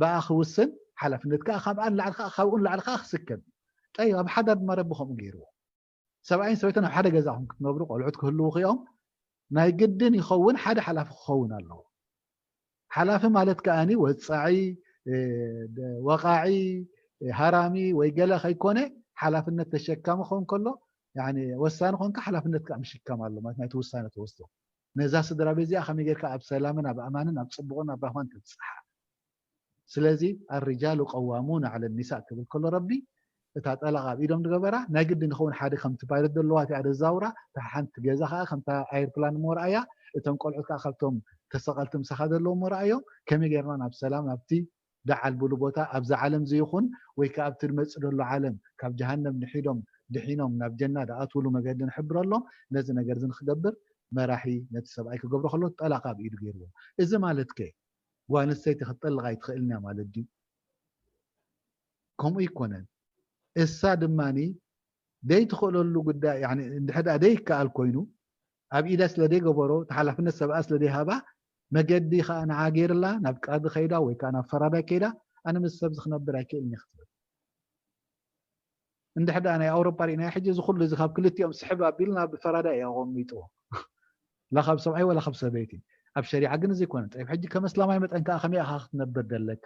ብኣ ክውስን ሓላፍነት ከዓ ካብኣ ንላዕሊ ከዓ ካብኡ ንላዕሊ ከዓ ክስከም ጠይብ ኣብ ሓዳር ድማ ረቢ ከምኡ ገይርዎ ሰብኣይን ሰበይትን ኣብ ሓደ ገዛ ኹም ክትነብሩ ቆልዑት ክህልዉ ኽኦም ናይ ግድን ይኸውን ሓደ ሓላፊ ክኸውን ኣለዎ ሓላፊ ማለት ከኣኒ ወፃዒ ወቃዒ ሃራሚ ወይ ገለ ከይኮነ ሓላፍነት ተሸካሚ ክኸውን ከሎ ወሳኒ ኮንካ ሓላፍነት ከዓ ምሽከም ኣሎ ማለት ናይቲ ውሳነ ተወስዶ ነዛ ስድራ ቤት እዚኣ ከመይ ጌርካ ኣብ ሰላምን ኣብ ኣማንን ኣብ ፅቡቕን ኣብ ራህዋን ተብፅሓ ስለዚ ኣርጃሉ ቀዋሙን ዓለ ኒሳ ክብል ከሎ ረቢ እታ ጠላቕ ኣብ ኢዶም ዝገበራ ናይ ግዲ ንኸውን ሓደ ከምቲ ፓይለት ዘለዋ እቲኣ ደዛውራ እታ ሓንቲ ገዛ ከዓ ከምታ ኣይርፕላን እሞ ረኣያ እቶም ቆልዑት ከዓ ካብቶም ተሰቐልቲ ምሳኻ ዘለዉ እሞ ረኣዮም ከመይ ጌርና ናብ ሰላም ናብቲ ደዓል ብሉ ቦታ ኣብዛ ዓለም እዚ ይኹን ወይ ከዓ ኣብቲ ዝመፅእ ዘሎ ዓለም ካብ ጀሃነም ንሒዶም ድሒኖም ናብ ጀና ዝኣትውሉ መገዲ ንሕብረሎም ነዚ ነገር እዚ ንክገብር መራሒ ነቲ ሰብኣይ ክገብሮ ከሎ ጠላቕ ኣብ ኢዱ ገይርዎ እዚ ማለት ከ ጓል ኣንስተይቲ ክትጠልቕ ኣይትኽእልን እያ ማለት ድዩ? ከምኡ ኣይኮነን። እሳ ድማ ደይትኽእለሉ ጉዳይ፣ ያኒ እንድሕር ደኣ ደይከኣል ኮይኑ፣ ኣብ ኢዳ ስለ ደይገበሮ፣ እቲ ሓላፍነት ሰብኣ ስለ ደይሃባ፣ መገዲ ኸኣ ንዓ ገይርላ፣ ናብ ቃዲ ኸይዳ ወይ ከኣ ናብ ፈራዳይ ከይዳ፣ ኣነ ምስ ሰብዚ ክነብር ኣይክእልን እየ ክትብል። እንድሕር ደኣ ናይ ኣውሮፓ ርኢናዮ፣ ሕጂ እዚ ኩሉ እዚ ካብ ክልቲኦም ስሕብ ኣቢሉ ናብ ፈራዳይ እዩ ኣቐሚጥዎ። ላ ካብ ሰብኣይ ወላ ካብ ሰበይቲ። ኣብ ሸሪዓ ግን እዚ ኣይኮነን። ጠይብ፣ ሕጂ ከም ኣስላማይ መጠን ከኣ ከመይ ኢኻ ክትነብር ደለካ?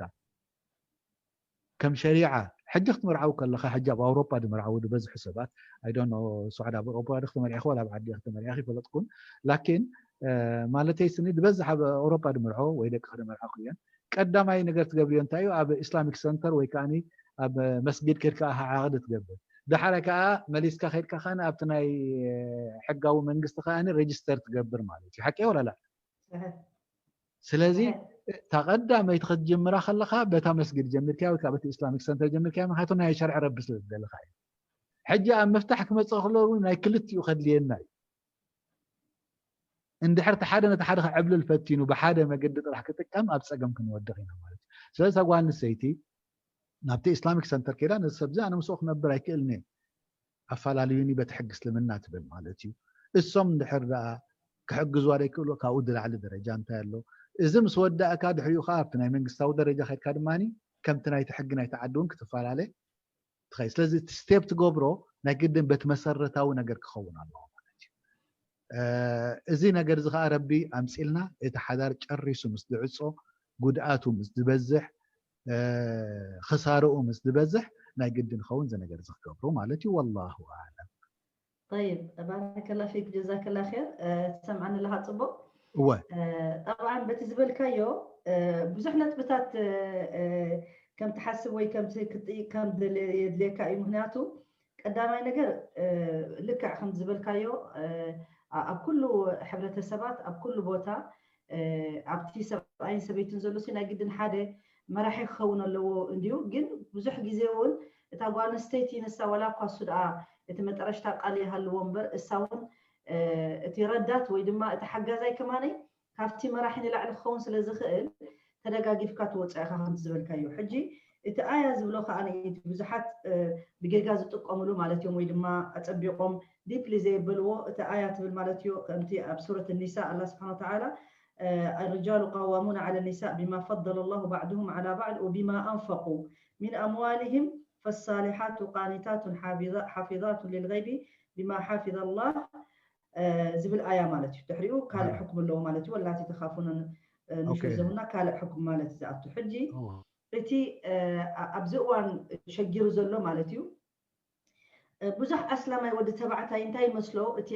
ከም ሸሪዓ፣ ሕጂ ክትምርዓው ከለኻ፣ ሕጂ ኣብ ኣውሮፓ ድምርዓው ዝበዝሑ ሰባት፣ I don't know፣ ሱዕድ ኣብ ኣውሮፓ ዶ ክትመርዒ፣ ወላ ኣብ ዓዲ ክትመርዒ ይፈለጥኩን። ላኪን ማለተይ ስኒ ዝበዝሕ ኣብ ኣውሮፓ ድምርዖ ወይ ደቂ ክድምርዓ ክየን፣ ቀዳማይ ነገር ትገብርዮ እንታይ እዩ? ኣብ ኢስላሚክ ሰንተር ወይ ከዓ ኣብ መስጊድ ከድካ ዓቕዲ ትገብር። ዳሕራይ ከዓ መሊስካ ከድካ ከነ ኣብቲ ናይ ሕጋዊ መንግስቲ ከዓ ሬጅስተር ትገብር ማለት እዩ። ሓቂ ወላ ላ? ስለዚ እታ ቀዳመይቲ ክትጅምራ ከለኻ በታ መስጊድ ጀሚርካ ወይ በቲ ኢስላሚክ ሰንተር ጀሚርካ፣ ምክንያቱ ናይ ሸርዒ ረቢ ስለ ዝደለኻ እዩ። ሕጂ ኣብ ምፍታሕ ክመፅእ ከሎ እውን ናይ ክልቲኡ ከድልየና እዩ። እንድሕር እቲ ሓደ ነቲ ሓደ ክዕብልል ፈቲኑ ብሓደ መገዲ ጥራሕ ክጥቀም ኣብ ፀገም ክንወድቕ ኢና ማለት እዩ። ስለዚ እታ ጓል ኣንስተይቲ ናብቲ ኢስላሚክ ሰንተር ከይዳ ነዚ ሰብ እዚ ኣነ ምስኡ ክነብር ኣይክእልን እየ ኣፋላልዩኒ በቲ ሕጊ እስልምና ትብል ማለት እዩ። እሶም እንድሕር ደኣ ክሕግዝዋ ዘይክእሉ ካብኡ ዝላዕሊ ደረጃ እንታይ ኣሎ? እዚ ምስ ወዳእካ ድሕሪኡ ከዓ ኣብቲ ናይ መንግስታዊ ደረጃ ከድካ ድማ ከምቲ ናይቲ ሕጊ ናይቲ ዓዲ እውን ክትፈላለ ትኸይ። ስለዚ እቲ ስቴፕ ትገብሮ ናይ ግድን በቲ መሰረታዊ ነገር ክኸውን ኣለዎ ማለት እዩ። እዚ ነገር እዚ ከዓ ረቢ ኣምፂልና እቲ ሓዳር ጨሪሱ ምስ ዝዕፆ ጉድኣቱ ምስ ዝበዝሕ ክሳርኡ ምስ ዝበዝሕ ናይ ግድን ኸውን እዚ ነገር እዚ ክገብሩ ማለት እዩ። ወላሁ ኣዕለም። طيب ባረከላ ፊክ ጀዛከላ ር ትሰምዓኒ ኣለካ ፅቡቅ እወ ጠብዓን በቲ ዝበልካዮ ብዙሕ ነጥብታት ከም ትሓስብ ወይ ከም ክትጥይቅ ከም የድልየካ እዩ። ምክንያቱ ቀዳማይ ነገር ልክዕ ከም ዝበልካዮ ኣብ ኩሉ ሕብረተሰባት ኣብ ኩሉ ቦታ ኣብቲ ሰብኣይን ሰበይትን ዘሎ ናይ ግድን ሓደ መራሒ ክኸውን ኣለዎ እንድዩ። ግን ብዙሕ ግዜ እውን እታ ጓል ኣንስተይቲ ንሳ ዋላ እኳ እሱ ደኣ እቲ መጠረሽታ ቃል ይሃልዎ እምበር እሳ እውን እቲ ረዳት ወይ ድማ እቲ ሓጋዛይ ከማነይ ካብቲ መራሒ ንላዕሊ ክኸውን ስለ ዝኽእል ተደጋጊፍካ ትወፅእ ኢኻ ከምቲ ዝበልካዮ። ሕጂ እቲ ኣያ ዝብሎ ከዓ ብዙሓት ብጌጋ ዝጥቀምሉ ማለት እዮም ወይ ድማ ኣፀቢቆም ዲፕሊ ዘየበልዎ እቲ ኣያ ትብል ማለት እዩ። ከምቲ ኣብ ሱረት ኒሳ ኣላ ስብሓን ወተዓላ الرجال قوامون على النساء بما فضل الله بعضهم على بعض وبما أنفقوا من أموالهم فالصالحات قانتات حافظات للغيب بما حفظ الله ዝብል ኣያ ማለት እዩ። ድሕሪኡ ካልእ ሕኩም ኣለዎ ማለት እዩ። ወላቲ ተኻፉነን ንሹዘሁና ካልእ ሕኩም ማለት ዝኣቱ ሕጂ እቲ ኣብዚ እዋን ሸጊሩ ዘሎ ማለት እዩ። ብዙሕ ኣስላማይ ወዲ ተባዕታይ እንታይ ይመስሎ እቲ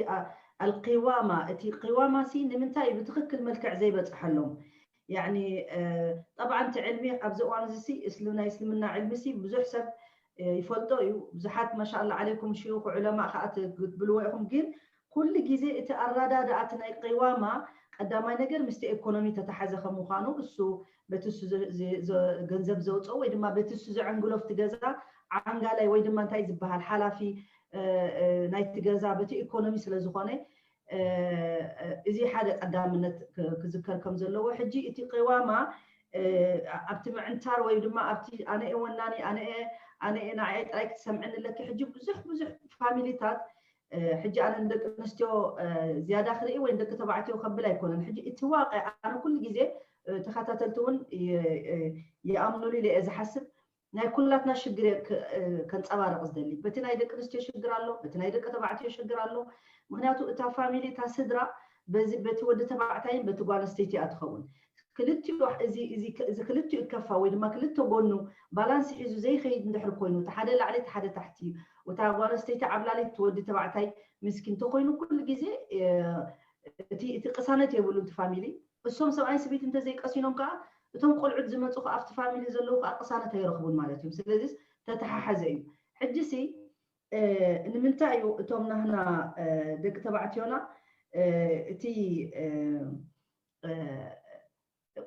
ኣልቂዋማ እቲ ቂዋማ ሲ ንምንታይ እዩ ብትክክል መልክዕ ዘይበፅሐሎም? ያኒ ጠብዓን እቲ ዕልሚ ኣብዚ እዋን እዚ ሲ እስልምና ናይ እስልምና ዕልሚ ሲ ብዙሕ ሰብ ይፈልጦ እዩ። ብዙሓት ማሻላ ዓለይኩም ሽዩኽ ዑለማ ከዓ ትብልዎ ኢኹም። ግን ኩሉ ግዜ እቲ ኣራዳድኣ እቲ ናይ ቂዋማ ቀዳማይ ነገር ምስቲ ኤኮኖሚ ተተሓዘ ከም ምዃኑ እሱ በቲ እሱ ገንዘብ ዘውፅኦ ወይ ድማ በቲ እሱ ዘዕንግሎ ኣብቲ ገዛ ዓንጋላይ ወይ ድማ እንታይ ዝበሃል ሓላፊ ናይቲ ገዛ በቲ ኢኮኖሚ ስለ ዝኾነ እዚ ሓደ ቀዳምነት ክዝከር ከም ዘለዎ። ሕጂ እቲ ቂዋማ ኣብቲ ምዕንታር ወይ ድማ ኣብቲ ኣነ እየ ወናኒ ኣነ እየ ኣነ እየ ንዓየ ጥራይ ክትሰምዕኒ ኣለኪ። ሕጂ ብዙሕ ብዙሕ ፋሚሊታት ሕጂ ኣነ ንደቂ ኣንስትዮ ዝያዳ ክርኢ ወይ ንደቂ ተባዕትዮ ከብል ኣይኮነን። ሕጂ እቲ ዋቂ ኣነ ኩሉ ግዜ ተኸታተልቲ እውን ይኣምኑሉ ኢለ እየ ዝሓስብ ናይ ኩላትና ሽግር ከንፀባርቕ ዝደሊ። በቲ ናይ ደቂ ኣንስትዮ ሽግር ኣሎ፣ በቲ ናይ ደቂ ተባዕትዮ ሽግር ኣሎ። ምክንያቱ እታ ፋሚሊ እታ ስድራ በቲ ወዲ ተባዕታይን በቲ ጓል ኣንስተይቲ እያ ትኸውን። ክልቲኡ እዚ ክልቲኡ ይከፋ ወይ ድማ ክልተ ጎኑ ባላንስ ሒዙ ዘይኸይድ እንድሕር ኮይኑ እቲ ሓደ ላዕሊ እቲ ሓደ ታሕቲ እታ ጓል ኣንስተይቲ ዓብላሊት እቲ ወዲ ተባዕታይ ምስኪን እንተኮይኑ ኩሉ ግዜ እቲ እቲ ቅሳነት የብሉ እቲ ፋሚሊ እሶም ሰብኣይ ሰበይቲ እንተዘይቀሲኖም ከዓ እቶም ቆልዑት ዝመፁ ከዓ ኣብቲ ፋሚሊ ዘለዉ ከዓ ቅሳነት ኣይረኽቡን ማለት እዮም። ስለዚ ተተሓሓዘ እዩ። ሕጂ ሲ ንምንታይ እዩ እቶም ናህና ደቂ ተባዕትዮና እቲ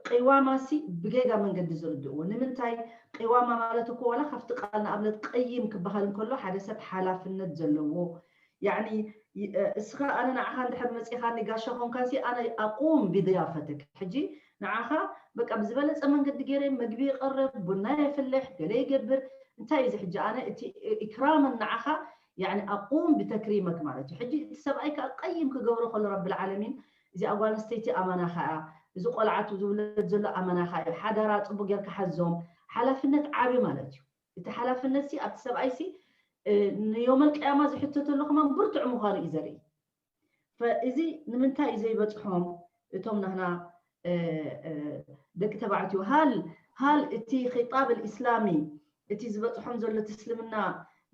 ቂዋማ ሲ ብጌጋ መንገዲ ዝርድእዎ ንምንታይ? ቂዋማ ማለት እኮ ዋላ ካብቲ ቃል ንኣብነት ቀይም ክበሃል እንከሎ ሓደ ሰብ ሓላፍነት ዘለዎ ያኒ እስኻ ኣነ ንዓኻ እንድሕር መፂኻኒ ጋሻ ኮንካንሲ ኣነ ኣቁም ብድያፈትክ ሕጂ ንዓኻ በቃ ብዝበለፀ መንገዲ ገይረ መግቢ ይቐርብ ቡና የፍልሕ ገለ ይገብር እንታይ እዚ ሕጂ ኣነ እቲ ኢክራምን ንዓኻ ያኒ ኣቁም ብተክሪመክ ማለት እዩ። ሕጂ እቲ ሰብኣይ ከዓ ቀይም ክገብሮ ከሎ ረብል ዓለሚን እዚኣ ጓል ኣንስተይቲ ኣማናኻ እያ፣ እዚ ቆልዓቱ ዝውለድ ዘሎ ኣማናኻ እዩ፣ ሓደራ ፅቡቅ ጌርካ ሓዞም። ሓላፍነት ዓቢ ማለት እዩ። እቲ ሓላፍነት ሲ ኣብቲ ሰብኣይ ሲ ንዮመል ቅያማ ዝሕተተሉ ከማን ብርቱዕ ምዃኑ እዩ ዘርኢ። እዚ ንምንታይ እዩ ዘይበፅሖም እቶም ናህና ደቂ ተባዕትዮ ሃል ሃል እቲ ኺጣብ ልእስላሚ እቲ ዝበፅሖም ዘሎ እቲ እስልምና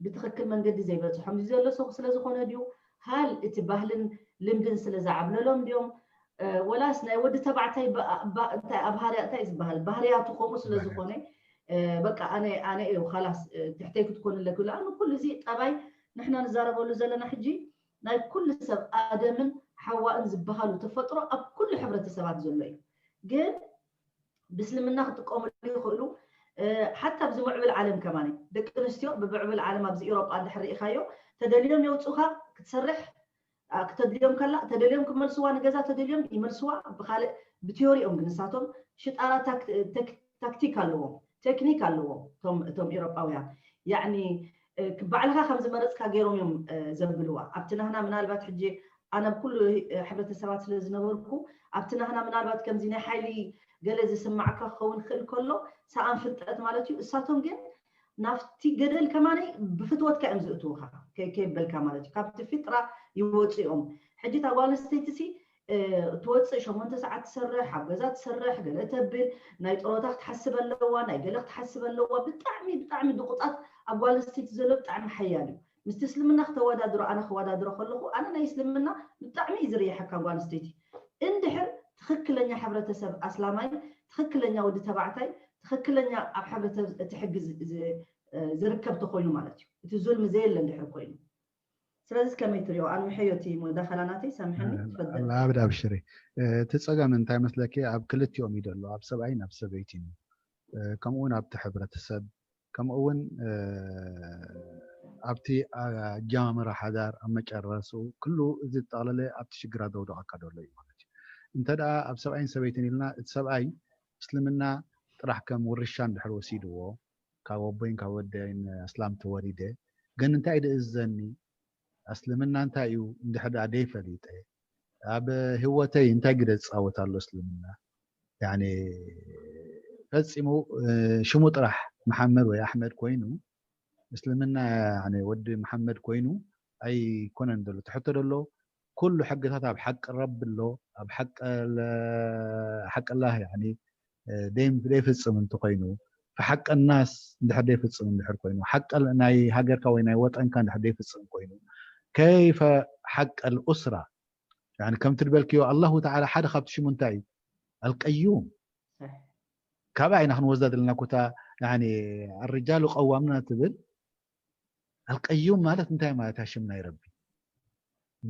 ብትኽክል መንገዲ ዘይበፅሖም እዚ ዘሎ ሰው ስለ ዝኾነ ድዩ? ሃል እቲ ባህልን ልምድን ስለ ዝዓብለሎም ድዮም? ወላስ ናይ ወዲ ተባዕታይ እንታይ ኣብ ሃርያ እንታይ ዝበሃል ባህርያቱ ከምኡ ስለ ዝኾነ በቃ ኣነ ኣነ እዩ ላስ ትሕተይ ክትኮን ኣለኪ። ለኣኑ ኩሉ እዚ ጠባይ ንሕና ንዛረበሉ ዘለና ሕጂ ናይ ኩሉ ሰብ ኣደምን ሓዋእን ዝበሃሉ ተፈጥሮ ኣብ ኩሉ ሕብረተሰባት ዘሎ እዩ። ግን ብእስልምና ክጥቀምሉ ይኽእሉ። ሓታ ኣብዚ ምዕብል ዓለም ከማን ደቂ ኣንስትዮ ብምዕብል ዓለም ኣብዚ ኢሮጳ እንድሕር ርኢኻዮ ተደልዮም የውፅኡኻ ክትሰርሕ ክተድልዮም ከላ ተደልዮም ክመልስዋ ንገዛ ተደልዮም ይመልስዋ። ብካልእ ብቲዮሪኦም ግን ንሳቶም ሽጣራ ታክቲክ ኣለዎም፣ ቴክኒክ ኣለዎም እቶም ኢሮጳውያን። ያኒ ባዕልኻ ከም ዝመረፅካ ገይሮም እዮም ዘብልዋ። ኣብቲ ናህና ምናልባት ሕጂ ኣነ ኣብ ኩሉ ሕብረተሰባት ስለ ዝነበርኩ ኣብቲ ናህና ምናልባት ከምዚ ናይ ሓይሊ ገለ ዝስማዕካ ክኸውን ክእል ከሎ ሰኣን ፍልጠት ማለት እዩ። እሳቶም ግን ናብቲ ገደል ከማነይ ብፍትወትካ እዮም ዝእትውካ ከይበልካ ማለት እዩ። ካብቲ ፊጥራ ይወፅኦም። ሕጂ እታ ጓል ኣንስተይቲ ሲ ትወፅእ ሸሞንተ ሰዓት ትሰርሕ፣ ኣብ ገዛ ትሰርሕ፣ ገለ ተብል፣ ናይ ጥሮታ ክትሓስብ ኣለዋ፣ ናይ ገለ ክትሓስብ ኣለዋ። ብጣዕሚ ብጣዕሚ ድቁጣት ኣብ ጓል ኣንስተይቲ ዘሎ ብጣዕሚ ሓያል እዩ። ምስቲ እስልምና ክተወዳድሮ ኣነ ክወዳድሮ ከለኹ ኣነ ናይ እስልምና ብጣዕሚ እዩ ዝርይሐካ ጓል ኣንስተይቲ። እንድሕር ትኽክለኛ ሕብረተሰብ ኣስላማይ ትኽክለኛ ወዲ ተባዕታይ ትኽክለኛ ኣብ ሕብረተሰብ እቲ ሕጊ ዝርከብ ተኮይኑ ማለት እዩ። እቲ ዙልሚ ዘየለ እንድሕር ኮይኑ ስለዚ ከመይ ትሪኦ ኣንውሐዮ እቲ ሙዳኸላ ናተይ ሰምሐኒ ትፈደል። ኣብድ ኣብሽሪ እቲ ፀገም እንታይ መስለኪ ኣብ ክልቲኦም እዩ ዘሎ ኣብ ሰብኣይን ኣብ ሰበይቲን እዩ ከምኡውን ኣብቲ ሕብረተሰብ ከምኡውን ኣብቲ ኣጀማምራ ሓዳር ኣብ መጨረሱ ኩሉ እዚ ዝጠቕለለ ኣብቲ ሽግራ ዘውደቐካ ዘሎ እዩ ማለት እዩ። እንተ ደኣ ኣብ ሰብኣይን ሰበይትን ኢልና እቲ ሰብኣይ እስልምና ጥራሕ ከም ውርሻ እንድሕር ወሲድዎ ካብ ኣቦይን ካብ ወደይን ኣስላም ተወሊደ ግን እንታይ ድእዝዘኒ እስልምና እንታይ እዩ እንድሕር ደኣ ደይፈሊጠ ኣብ ህይወተይ እንታይ ግደ ዝፃወት ኣሎ እስልምና ፈፂሙ ሽሙ ጥራሕ መሓመድ ወይ ኣሕመድ ኮይኑ እስልምና ወዲ መሓመድ ኮይኑ ኣይኮነን ዘሎ ትሕቶ ደሎ ኩሉ ሕግታት ኣብ ሓቂ ረቢ ኣሎ ኣብ ሓቂ ላህ ደይፍፅም እንተኮይኑ ፈሓቀናስ እንድሕር ደይፍፅም እንድሕር ኮይኑ ሓቀ ናይ ሃገርካ ወይ ናይ ወጠንካ እንድሕር ደይፍፅም ኮይኑ ከይፈ ሓቀል ኡስራ ከምቲ ድበልክዮ ኣላሁ ተዓላ ሓደ ካብቲ ሽሙ እንታይ እዩ ኣልቀዩም ካብኣ ኢና ክንወስዳ ዘለና ኮታ ኣርጃሉ ቀዋምና ትብል ኣልቀዩም ማለት እንታይ ማለት ሽም ናይ ረቢ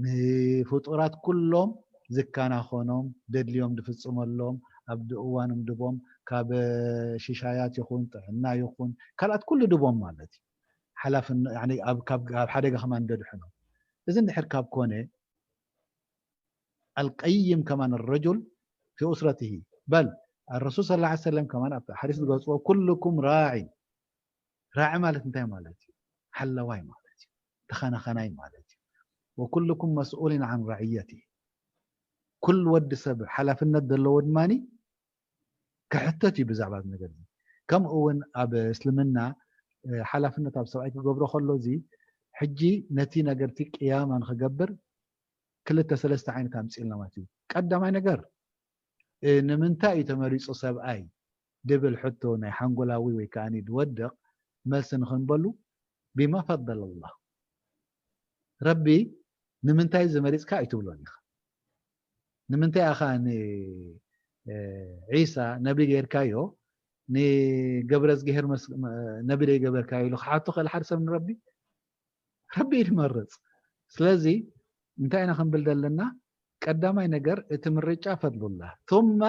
ንፍጡራት ኩሎም ዝከናኸኖም ደድልዮም ዝፍፅመሎም ኣብ እዋኖም ድቦም ካብ ሽሻያት ይኹን ጥዕና ይኹን ካልኣት ኩሉ ድቦም ማለት እዩ ሓላፍነ ኣብ ሓደጋ ከማን ደድሕኖም እዚ እንድሕር ካብ ኮነ القيم كمان الرجل في أسرته بل الرسول صلى الله عليه وسلم كمان ኣብቲ ሓዲስ ዝገልፅዎ ኩልኩም ራዒ ራዒ ማለት እንታይ ማለት እዩ ሓለዋይ ማለት እዩ ተኸናኸናይ ማለት እዩ وكلكم مسؤول عن رعيته ኩል ወዲ ሰብ ሓላፍነት ዘለዎ ድማ ክሕተት እዩ ብዛዕባ እዚ ነገር እዚ ከምኡ እውን ኣብ እስልምና ሓላፍነት ኣብ ሰብኣይ ክገብሮ ከሎ እዚ ሕጂ ነቲ ነገርቲ ቅያማ ንክገብር ክልተ ሰለስተ ዓይነት ኣምፅልና ማለት እዩ ቀዳማይ ነገር ንምንታይ እዩ ተመሪፁ ሰብኣይ ድብል ሕቶ ናይ ሓንጎላዊ ወይ ከዓ ድወድቕ መልሲ ንክንበሉ ቢማ ፈደለ ላህ ረቢ ንምንታይ ዝመሪፅካ ኣይትብሎን ኢኻ ንምንታይ ኢኻ ንዒሳ ነቢ ገይርካዮ ንገብረ ዝግሄር ነቢ ደይገበርካዮ ኢሉ ክሓቶ ክእል ሓደ ሰብ ንረቢ ረቢ እዩ ዝመርፅ ስለዚ እንታይ ኢና ክንብል ዘለና ቀዳማይ ነገር እቲ ምርጫ ፈድሉላህ ثم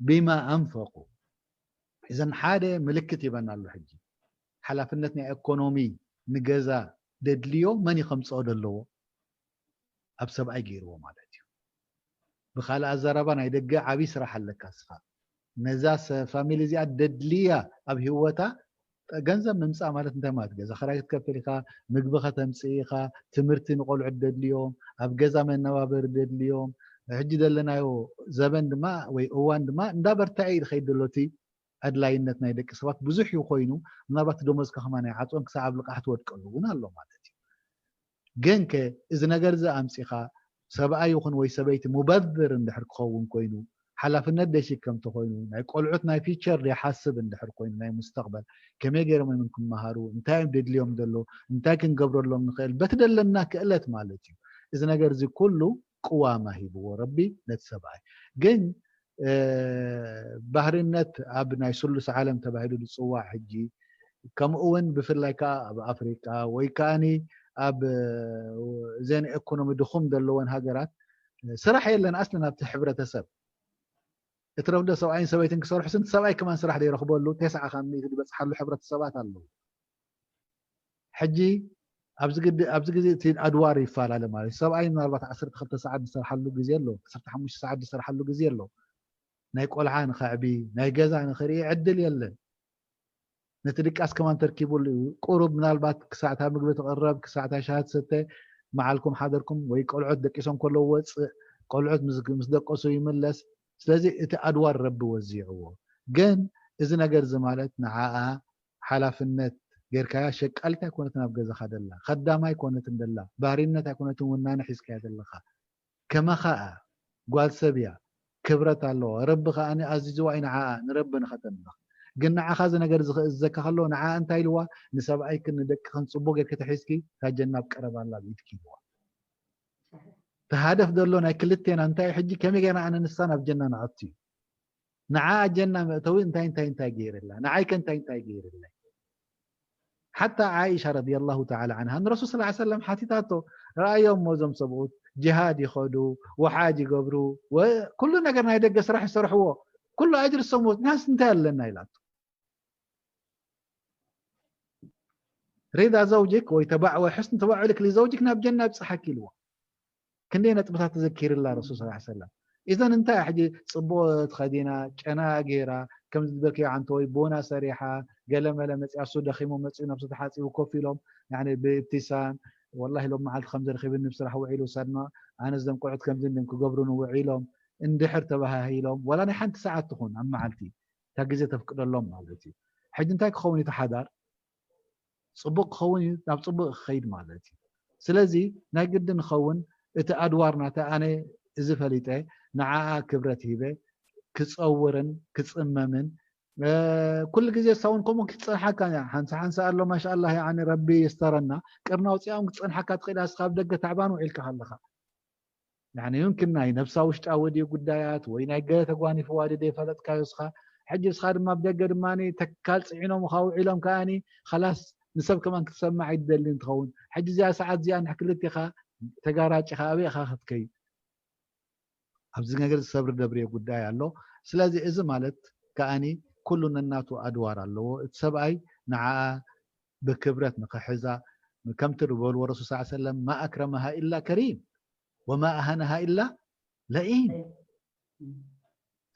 بما أنفقوا እዘን ሓደ ምልክት ይበና ኣሎ ሕጂ ሓላፍነት ናይ ኢኮኖሚ ንገዛ ደድልዮ መን እዩ ከምፅኦ ዘለዎ ኣብ ሰብኣይ ገይርዎ ማለት እዩ ብካልእ ኣዘራባ ናይ ደገ ዓብይ ስራሕ ኣለካ ስኻ ነዛ ፋሚሊ እዚኣ ደድልያ ኣብ ህወታ ገንዘብ ምምፃእ ማለት እንታይ ማለት ገዛ ክራይ ክትከፍል ኢኻ ምግቢ ከተምፅእ ኢኻ ትምህርቲ ንቆልዑ ደድልዮም ኣብ ገዛ መነባበሪ ደድልዮም ሕጂ ዘለናዮ ዘበን ድማ ወይ እዋን ድማ እንዳበርትዐ እዩ ዝኸይድ ዘሎ እቲ ኣድላይነት ናይ ደቂ ሰባት ብዙሕ እዩ ኮይኑ ምናልባት ደሞዝካ ከማ ናይ ዓፅወን ክሳብ ኣብ ልቃሕ ትወድቀሉ እውን ኣሎ ማለት እዩ ግን ከ እዚ ነገር እዚ ኣምፂኻ ሰብኣይ ይኹን ወይ ሰበይቲ ሙበዝር እንድሕር ክኸውን ኮይኑ ሓላፍነት ደይሽከም ተኮይኑ፣ ናይ ቆልዑት ናይ ፊቸር ደይሓስብ እንድሕር ኮይኑ፣ ናይ ሙስተቕበል ከመይ ገይሮም እዮም ክመሃሩ፣ እንታይ እዮም ደድልዮም ዘሎ፣ እንታይ ክንገብረሎም ንኽእል፣ በቲ ደለና ክእለት ማለት እዩ። እዚ ነገር እዚ ኩሉ ቅዋማ ሂብዎ ረቢ ነቲ ሰብኣይ። ግን ባህርነት ኣብ ናይ ስሉስ ዓለም ተባሂሉ ዝፅዋዕ ሕጂ፣ ከምኡ እውን ብፍላይ ከዓ ኣብ ኣፍሪቃ ወይ ከዓኒ ኣብ እዘን ኤኮኖሚ ድኹም ዘለወን ሃገራት ስራሕ የለን ኣስለን ኣብቲ ሕብረተሰብ። እትረፍዶ ሰብኣይን ሰበይትን ክሰርሑ ስንቲ ሰብኣይ ከማን ስራሕ ዘይረኽበሉ ተስዓ ካብ ሚእቲ ዝበፅሓሉ ሕብረተሰባት ኣለዉ። ሕጂ ኣብዚ ግዲ ኣብዚ ግዜ እቲ ኣድዋር ይፈላለ ማለት እዩ። ሰብኣይ ምናልባት ዓሰርተ ክልተ ሰዓት ዝሰርሓሉ ግዜ ኣሎ፣ ዓሰርተ ሓሙሽተ ሰዓት ዝሰርሓሉ ግዜ ኣሎ። ናይ ቆልዓ ንኸዕቢ ናይ ገዛ ንኽርኢ ዕድል የለን። ነቲ ድቃስ ከማን ተርኪቡሉ እዩ። ቁሩብ ምናልባት ክሳዕታ ምግቢ ትቐረብ፣ ክሳዕታ ሻሂ ትሰተ፣ መዓልኩም ሓደርኩም ወይ ቆልዑት ደቂሶም ከለዉ ወፅእ፣ ቆልዑት ምስ ምስ ደቀሱ ይምለስ። ስለዚ እቲ ኣድዋር ረቢ ወዚዕዎ። ግን እዚ ነገር እዚ ማለት ንዓኣ ሓላፍነት ጌርካያ ሸቃሊት ኣይኮነትን ኣብ ገዛኻ ደላ፣ ከዳማ ኣይኮነትን ደላ፣ ባህርነት ኣይኮነትን ውናነ ሒዝካያ ዘለኻ። ከማኻ እያ፣ ጓል ሰብ እያ፣ ክብረት ኣለዋ። ረቢ ከኣ ኣዚዝዋ እዩ ንዓኣ፣ ንረቢ ንኸተምልኽ። ግን ንዓኻ እዚ ነገር እዚ ክእዘካ ከሎ ንዓኣ እንታይ ኢልዋ? ንሰብኣይክን ንደቅኽን ጽቡቕ ጌርኪ ተሒዝኪ እታ ጀና ኣብ ቀረባ ኣላ ኣብ ኢድኪ ኢልዋ። እቲ ሃደፍ ዘሎ ናይ ክልቴና እንታይ እዩ ሕጂ? ከመይ ጌርና ኣነ ንሳ ናብ ጀና ንኣቱ እዩ። ንዓ ጀና መእተዊ እንታይ እንታይ እንታይ ገይርላ፣ ንዓይከ እንታይ እንታይ ገይርለይ? ሓታ ዓኢሻ ረዲየላሁ ተዓላ ዓንሃ ንረሱል ሰለላሁ ዐለይሂ ወሰለም ሓቲታቶ፣ ረኣዮም እሞ እዞም ሰብኡት ጅሃድ ይኸዱ፣ ወሓጅ ይገብሩ፣ ወ- ኩሉ ነገር ናይ ደገ ስራሕ ይሰርሕዎ፣ ኩሉ ኣጅሪ ዝሰምዎ፣ ንሕናስ እንታይ ኣለና ኢላቶ። ሪዳ ዘውጅክ ወይ ተባዕ ወይ ሕስን ተባዕልክ ሊዘውጅክ ናብ ጀና ኣብፅሓክ ኢልዎ። ክንደይ ነጥብታት ተዘኪርላ ረሱል ሰለላሁ ዐለይሂ ወሰለም። ኢዘን እንታይ ሕጂ ጽቡቕ ተኸዲና ጨና ገይራ ከምዚ ዝበልክዮ ዓንተ ወይ ቦና ሰሪሓ ገለመለ መጽያ እሱ ደኺሙ መጽዩ ነብሱ ተሓጺቡ ኮፍ ኢሎም ያኒ ብእብቲሳም ወላሂ ሎም መዓልቲ ከምዚ ረኺብኒ ብስራሕ ውዒሉ ሰድና ኣነ እዞም ቆልዑት ከምዚ እንድም ክገብሩኒ ውዒሎም እንድሕር ተባሃሂሎም ወላ ናይ ሓንቲ ሰዓት ትኹን ኣብ መዓልቲ እታ ግዜ ተፍቅደሎም ማለት እዩ። ሕጂ እንታይ ክኸውን እቲ ሓዳር? ጽቡቕ ክኸውን እዩ፣ ናብ ጽቡቕ ክኸይድ ማለት እዩ። ስለዚ ናይ ግዲ ንኸውን እቲ ኣድዋር ናተ ኣነ እዚ ፈሊጠ ንዓኣ ክብረት ሂበ ክጸውርን ክጽመምን ኩሉ ግዜ እሳ እውን ከምኡ ክትጸንሓካ ሓንሳ ሓንሳ ኣሎ ማሻኣላ ያኒ ረቢ የስተረና ቅርና ውፅያውን ክትጸንሓካ ትኽእል እያ። እስኻ ኣብ ደገ ታዕባን ውዒልካ ከለኻ ያኒ ዩምኪን ናይ ነብሳ ውሽጣዊ ድዩ ጉዳያት ወይ ናይ ገለ ተጓኒፍዋ ድዩ ዘይፈለጥካዮ እስኻ። ሕጂ እስኻ ድማ ኣብ ደገ ድማ ተካል ጽዒኖምኻ ውዒሎም ከኣኒ ኸላስ ንሰብ ከማን ክትሰማዕ ኣይትደልን ትኸውን። ሕጂ እዚኣ ሰዓት እዚኣ ንሕ ክልቴኻ ተጋራጭኻ ኣበይ ኢኻ ክትከይድ? ኣብዚ ነገር ዝሰብሪ ደብርዮ ጉዳይ ኣሎ። ስለዚ እዚ ማለት ከኣኒ ኩሉ ነናቱ ኣድዋር ኣለዎ። እቲ ሰብኣይ ንዓኣ ብክብረት ንኽሕዛ ከምቲ ዝበልዎ ረሱል ስ ሰለም ማ ኣክረመሃ ኢላ ከሪም ወማ ኣሃነሃ ኢላ ለኢም።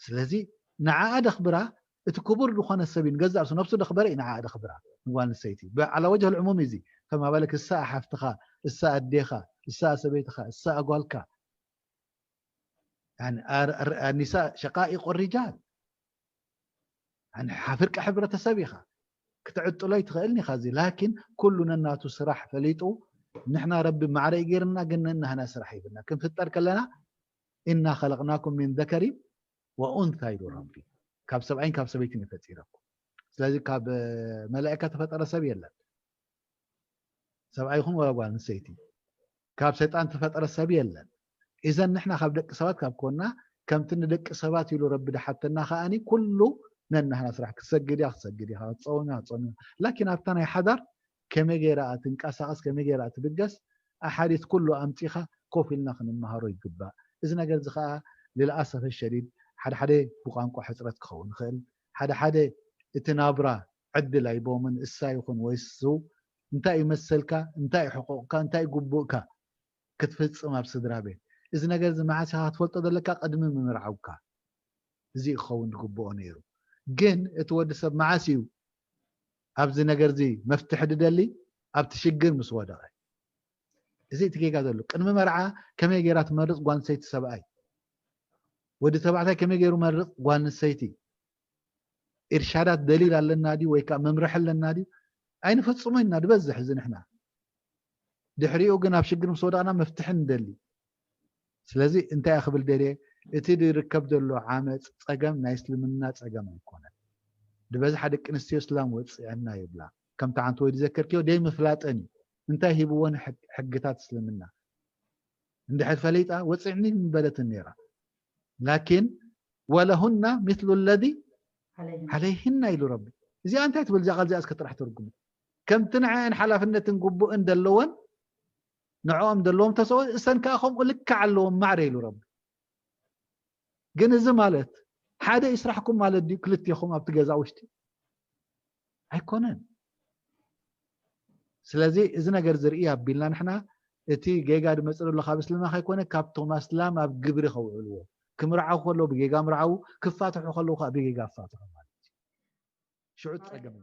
ስለዚ ንዓኣ ደኽብራ እቲ ክቡር ዝኾነ ሰብ እዩ ንገዛእ ርእሱ ነብሱ ደኽበረ እዩ ንዓኣ ደኽብራ ንጓል ንሰይቲ ብዓላ ወጀህ ልዕሙም እዚ ፈማ ባለክ እሳ ሓፍትኻ እሳ ኣዴኻ እሳ ሰበይትኻ እሳ ኣጓልካ النساء شقائق الرجال. ፍርቂ ሕብረተሰብ ኢኻ ክትዕጥሎ ይትኽእልን ኢኻ። እዚ ላኪን ኩሉ ነናቱ ስራሕ ፈሊጡ ንሕና ረቢ ማዕረ ይገይርና ግን ነናህና ስራሕ ይብልና ክንፍጠር ከለና إنا خلقناكم من ذكر وأنثى ኢሉ ረቢ። ካብ ሰብኣይን ካብ ሰበይትን እዩ ፈጢረኩም። ስለዚ ካብ መላእካ ተፈጠረ ሰብ የለን። ሰብኣይ ይኹን ወላ ጓል ኣንስተይቲ ካብ ሰይጣን ተፈጠረ ሰብ የለን። ኢዘን ንሕና ካብ ደቂ ሰባት ካብ ኮና ከምቲ ንደቂ ሰባት ኢሉ ረቢ ድሓተና ከኣኒ ኩሉ ነናህና ስራሕ ክትሰግድ እያ ክትሰግድ ኢኻ ክትፀውም እያ ክትፀውም ኢኻ። ላኪን ኣብታ ናይ ሓዳር ከመይ ገይራ ትንቀሳቐስ ከመይ ገይራ ትብገስ ኣሓዲት ኩሉ ኣምፂኻ ኮፍ ኢልና ክንመሃሮ ይግባእ። እዚ ነገር እዚ ከዓ ልልኣሰፈ ሸዲድ ሓደ ሓደ ብቋንቋ ሕፅረት ክኸውን ይኽእል ሓደ ሓደ እቲ ናብራ ዕድል ኣይቦምን እሳ ይኹን ወይ እሱ እንታይ እዩ መሰልካ እንታይ እዩ ሕቁቕካ እንታይ እዩ ግቡእካ ክትፍፅም ኣብ ስድራ ቤት እዚ ነገር እዚ መዓስ ኢኻ ክትፈልጦ ዘለካ ቅድሚ ምምርዓውካ እዚ ክኸውን ዝግብኦ ነይሩ ግን እቲ ወዲ ሰብ መዓስ እዩ ኣብዚ ነገር እዚ መፍትሒ ድደሊ ኣብቲ ሽግር ምስ ወደቐ እዚ እቲ ጌጋ ዘሎ ቅድሚ መርዓ ከመይ ገይራ ትመርፅ ጓል ኣንስተይቲ ሰብኣይ ወዲ ተባዕታይ ከመይ ገይሩ መርፅ ጓል ኣንስተይቲ ኢርሻዳት ደሊል ኣለና ድዩ ወይ ከዓ መምርሒ ኣለና ድዩ? ኣይንፍፅሞ ኢና ዝበዝሕ እዚ ንሕና ድሕሪኡ ግን ኣብ ሽግር ምስ ወደቕና መፍትሒ ንደሊ። ስለዚ እንታይ እየ ክብል ደልየ እቲ ዝርከብ ዘሎ ዓመፅ ፀገም ናይ እስልምና ፀገም ኣይኮነን። ዝበዝሓ ደቂ ኣንስትዮ እስላም ወፅዐና ይብላ። ከምቲ ሓንቲ ወይ ዝዘከርክዮ ደይ ምፍላጠን እዩ። እንታይ ሂብዎን ሕግ- ሕግታት እስልምና እንድሕር ፈሊጣ ወፅዕኒ ምበለትን ነይራ። ላኪን ወለሁና ሚስሉ ለዚ عليهم ዓለይህና ኢሉ ረቢ። እዚኣ እንታይ ትብል? እዚኣ ቃል እዚኣ እስከ ጥራሕ ተርጉሙ። ከምቲ ንዐአን ሓላፍነትን ግቡእን ዘለወን ንዕኦም ዘለዎም ተሰኦ እሰን ከዓ ከምኡ ልክዕ ኣለዎም ማዕረ ኢሉ ረቢ። ግን እዚ ማለት ሓደ ይስራሕኩም ማለት ድዩ? ክልቴኹም ኣብቲ ገዛ ውሽጢ ኣይኮነን። ስለዚ እዚ ነገር ዝርኢ ኣቢልና ንሕና እቲ ጌጋ ዝመፅእ ዘሎ ካብ እስልምና ከይኮነ ካብቶም ኣስላም ኣብ ግብሪ ከውዕልዎ፣ ክምርዓው ከለዉ ብጌጋ ምርዓው፣ ክፋትሑ ከለዉ ከዓ ብጌጋ ኣፋትሑ ማለት እዩ። ሽዑ ፀገም